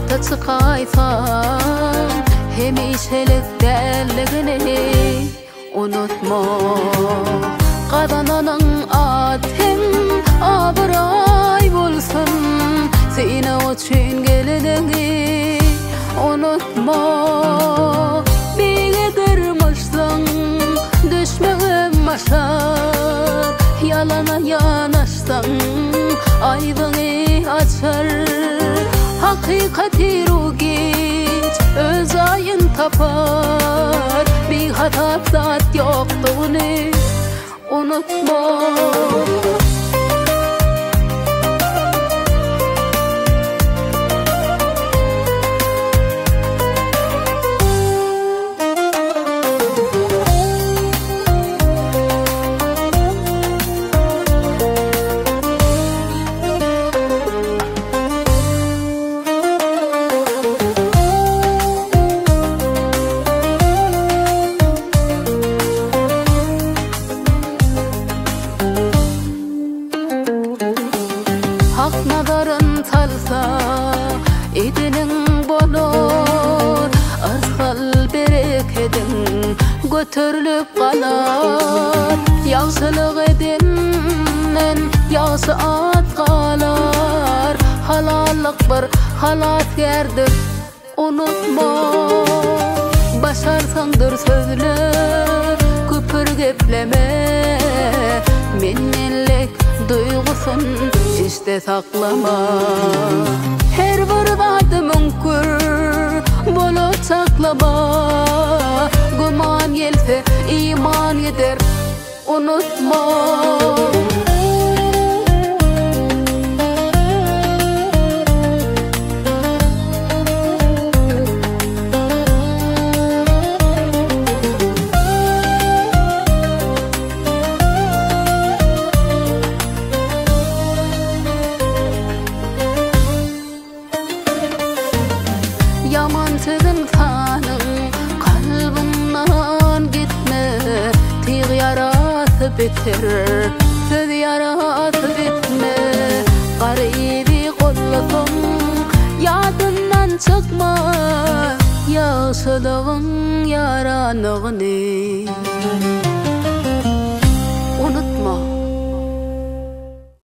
Şöhrata çykaýsaň, hemişelik däldigini unutma. Gazananyň at hem abraý bolsun, synag üçin geleniňi unutma. Beýige dyrmaşsaň, düşmegem başar, ýalana ýanaşsaň, aýbyňy açar. Hakykat iru-giç öz jaýyn tapar, Bihasap zat ýokdugyny unutma. Hak nazaryn salsa, edeniň bolar, Yrsgal-berekediň göterilip galar. Ýagşylyk edenden ýagşy at galar, Halallyk bir halasgärdir, unutma. Başarsaň dur sözle, küpür gepleme, Men-menlik duýgusyn içde saklama. Her bir zady müňkür bolar çaklama, Güman gelse, iman gider, unutma. Ýaman söz ynsanyň kalbyndan gitmez, Tyg ýarasy biter, söz ýarasy bitmez. Garyby gollasaň, ýadyndan çykmaz, Ýagşylygyň ýaranlygyny.